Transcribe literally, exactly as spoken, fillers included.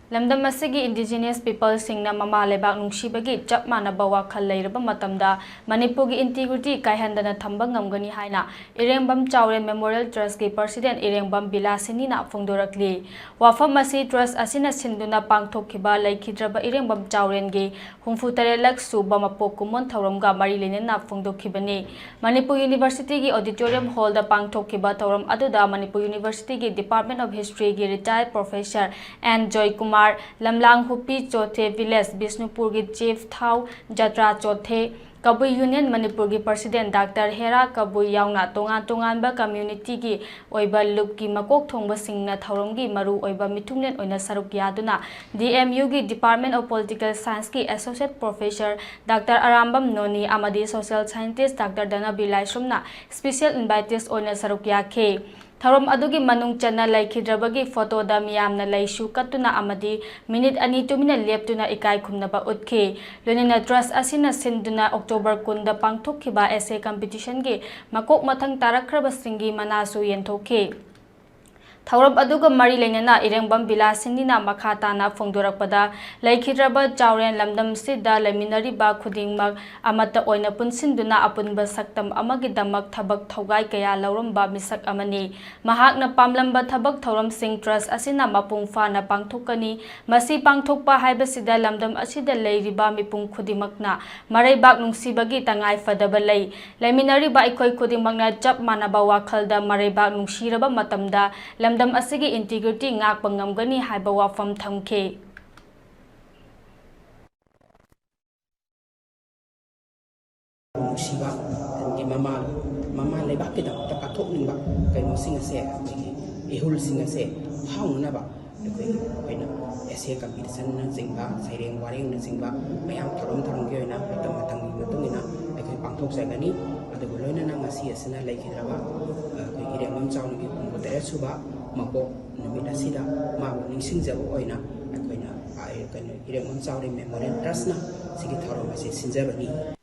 ꯂꯝꯗꯝ ꯑꯁꯤꯒꯤ indigenous peopleꯁꯤꯡꯅ ꯃꯃꯥ ꯂꯩꯕꯥꯛ ꯅꯨꯡꯁꯤꯕꯒꯤ ꯆꯞ ꯃꯥꯟꯅꯕ ꯋꯥꯈꯜ ꯂꯩꯔꯕ ꯃꯇꯝꯗ ꯃꯅꯤꯄꯨꯔꯒꯤ integrity ꯀꯥꯏꯍꯟꯗꯅ ꯊꯝꯕ ꯉꯝꯒꯅꯤ ꯍꯥꯏꯅ ꯏꯔꯦꯡꯕꯝ ꯆꯥꯎꯔꯦꯟ Memorial Trustꯀꯤ president ꯏꯔꯦꯡꯕꯝ ꯕꯤꯂꯥꯁꯤꯅꯤꯅ ꯐꯣꯡꯗꯣꯔꯛꯂꯤ꯫ ꯋꯥꯐꯝ ꯑꯁꯤ trust ꯑꯁꯤꯅ ꯁꯤꯟꯗꯨꯅ ꯄꯥꯡꯊꯣꯛꯈꯤꯕ ꯂꯩꯈꯤꯗ꯭ꯔꯕ ꯏꯔꯦꯡꯕꯝ ꯆꯥꯎꯔꯦꯟꯒꯤ ꯍꯨꯝꯐꯨ ꯇꯔꯦꯠꯂꯛ ꯁꯨꯕ ꯃꯄꯣꯛ ꯀꯨꯝꯑꯣꯟ ꯊꯧꯔꯝꯒ ꯃꯔꯤ ꯂꯩꯅꯅ ꯐꯣꯡꯗꯣꯛꯈꯤꯕꯅꯤ꯫ ꯃꯅꯤꯄꯨꯔ Universityꯒꯤ auditorium hallꯗ ꯄꯥꯡꯊꯣꯛꯈꯤꯕ ꯊꯧꯔꯝ ꯑꯗꯨꯗ Manipur Universityꯒꯤ Department of Historyꯒꯤ retired professor N Joykumar, ꯂꯝꯂꯥꯡ ꯍꯨꯄꯤ ꯆꯣꯊꯦ village ꯕꯤꯁꯅꯨꯄꯨꯔꯒꯤ chief ꯊꯥꯎ ꯖꯇ꯭ꯔꯥ ꯆꯣꯊꯦ, ꯀꯕꯨꯏ Union ꯃꯅꯤꯄꯨꯔꯒꯤ president Doctor ꯍꯦꯔꯥ ꯀꯕꯨꯏ ꯌꯥꯎꯅ ꯇꯣꯉꯥꯟ ꯇꯣꯉꯥꯟꯕ communityꯒꯤ ꯑꯣꯏꯕ ꯂꯨꯞꯀꯤ ꯃꯀꯣꯛ ꯊꯣꯡꯕꯁꯤꯡꯅ ꯊꯧꯔꯝꯒꯤ ꯃꯔꯨ ꯑꯣꯏꯕ ꯃꯤꯊꯨꯡꯂꯦꯟ ꯑꯣꯏꯅ ꯁꯔꯨꯛ ꯌꯥꯗꯨꯅ D M Uꯒꯤ Department of Political Scienceꯀꯤ associate professor Doctor Arambam ꯅꯣꯅꯤ ꯑꯃꯗꯤ social scientist Doctor ꯙꯅꯕꯤꯔ ꯂꯥꯏꯁ꯭ꯔꯝꯅ special invitees ꯑꯣꯏꯅ ꯁꯔꯨꯛ ꯌꯥꯈꯤ꯫ ꯊꯧꯔꯝ ꯑꯗꯨꯒꯤ ꯃꯅꯨꯡ ꯆꯟꯅ ꯂꯩꯈꯤꯗ꯭ꯔꯕꯒꯤ photoꯗ ꯃꯤꯌꯥꯝꯅ ꯂꯩꯁꯨ ꯀꯠꯇꯨꯅ ꯑꯃꯗꯤ minute ꯑꯅꯤ ꯇꯨꯃꯤꯟꯅ ꯂꯦꯞꯇꯨꯅ ꯏꯀꯥꯏ ꯈꯨꯝꯅꯕ ꯎꯠꯈꯤ꯫ ꯂꯣꯏꯅꯅ trust ꯑꯁꯤꯅ ꯁꯤꯟꯗꯨꯅ October ꯀꯨꯟꯗ ꯄꯥꯡꯊꯣꯛꯈꯤꯕ essay competitionꯒꯤ ꯃꯀꯣꯛ ꯃꯊꯪ ꯇꯥꯔꯛꯈ꯭ꯔꯕꯁꯤꯡꯒꯤ ꯃꯅꯥꯁꯨ ꯌꯦꯟꯊꯣꯛꯈꯤ꯫ ꯊꯧꯔꯝ ꯑꯗꯨꯒ ꯃꯔꯤ ꯂꯩꯅꯅ ꯏꯔꯦꯡꯕꯝ ꯕꯤꯂꯥꯁꯤꯅꯤꯅ ꯃꯈꯥ ꯇꯥꯅ ꯐꯣꯡꯗꯣꯔꯛꯄꯗ, ꯂꯩꯈꯤꯗ꯭ꯔꯕ ꯆꯥꯎꯔꯦꯟ ꯂꯝꯗꯝꯁꯤꯗ ꯂꯩꯃꯤꯟꯅꯔꯤꯕ ꯈꯨꯗꯤꯡꯃꯛ ꯑꯃꯠꯇ ꯑꯣꯏꯅ ꯄꯨꯟꯁꯤꯟꯗꯨꯅ ꯑꯄꯨꯟꯕ ꯁꯛꯇꯝ ꯑꯃꯒꯤꯗꯃꯛ ꯊꯕꯛ ꯊꯧꯒꯥꯏ ꯀꯌꯥ ꯂꯧꯔꯝꯕ ꯃꯤꯁꯛ ꯑꯃꯅꯤ꯫ ꯃꯍꯥꯛꯅ ꯄꯥꯝꯂꯝꯕ ꯊꯕꯛ ꯊꯧꯔꯝꯁꯤꯡ trust ꯑꯁꯤꯅ ꯃꯄꯨꯡ ꯐꯥꯅ ꯄꯥꯡꯊꯣꯛꯀꯅꯤ꯫ ꯃꯁꯤ ꯄꯥꯡꯊꯣꯛꯄ ꯍꯥꯏꯕꯁꯤꯗ ꯂꯝꯗꯝ ꯑꯁꯤꯗ ꯂꯩꯔꯤꯕ ꯃꯤꯄꯨꯝ ꯈꯨꯗꯤꯡꯃꯛꯅ ꯃꯔꯩꯕꯥꯛ ꯅꯨꯡꯁꯤꯕꯒꯤ ꯇꯉꯥꯏ ꯐꯗꯕ ꯂꯩ꯫ ꯂꯩꯃꯤꯟꯅꯔꯤꯕ ꯑꯩꯈꯣꯏ ꯈꯨꯗꯤꯡꯃꯛꯅ ꯆꯞ ꯃꯥꯟꯅꯕ ꯋꯥꯈꯜꯗ ꯃꯔꯩꯕꯥꯛ ꯅꯨꯡꯁꯤꯔꯕ ꯃꯇꯝꯗ ꯂꯝꯗꯝ ꯑꯁꯤꯒꯤ integrity ꯉꯥꯛꯄ ꯉꯝꯒꯅꯤ ꯍꯥꯏꯕ ꯋꯥꯐꯝ ꯊꯝꯈꯤ꯫ ꯅꯨꯡꯁꯤꯕ, ꯑꯗꯒꯤ ꯃꯃꯥ, ꯃꯃꯥ ꯂꯩꯕꯥꯛꯀꯤꯗꯃꯛꯇ ꯀꯠꯊꯣꯛꯅꯤꯡꯕ ꯀꯩꯅꯣꯁꯤꯡ ꯑꯁꯦ, ꯑꯩꯈꯣꯏꯒꯤ ꯏꯍꯨꯜꯁꯤꯡ ꯑꯁꯦ ꯐꯥꯎꯅꯅꯕ ꯑꯩꯈꯣꯏꯒꯤ, ꯑꯩꯈꯣꯏꯅ essay competitionꯅꯆꯤꯡꯕ, ꯁꯩꯔꯦꯡ ꯋꯥꯔꯦꯡꯅꯆꯤꯡꯕ ꯃꯌꯥꯝ ꯊꯧꯔꯝ ꯊꯧꯔꯝꯒꯤ ꯑꯣꯏꯅ ꯃꯇꯝ ꯃꯇꯝꯒꯤ ꯃꯇꯨꯡ ꯏꯟꯅ ꯑꯩꯈꯣꯏ ꯄꯥꯡꯊꯣꯛꯆꯒꯅꯤ꯫ ꯑꯗꯨꯒ ꯂꯣꯏꯅꯅ ꯉꯁꯤ ꯑꯁꯤꯅ ꯂꯩꯈꯤꯗ꯭ꯔꯕ, ꯑ, ꯑꯩꯈꯣꯏ ꯏꯔꯦꯡꯕꯝ ꯆꯥꯎꯔꯦꯟꯒꯤ ꯍꯨꯝꯐꯨ ꯇꯔꯦꯠ ꯁꯨꯕ ꯃꯄꯣꯛ ꯅꯨꯃꯤꯠ ꯑꯁꯤꯗ ꯃꯥꯕꯨ ꯅꯤꯡꯁꯤꯡꯖꯕ ꯑꯣꯏꯅ ꯑꯩꯈꯣꯏꯅ, ꯑ, ꯀꯩꯅꯣ, ꯏꯔꯦꯡꯕꯝ ꯆꯥꯎꯔꯦꯟ Memorial Trustꯅ ꯁꯤꯒꯤ ꯊꯧꯔꯝ ꯑꯁꯤ ꯁꯤꯟꯖꯕꯅꯤ꯫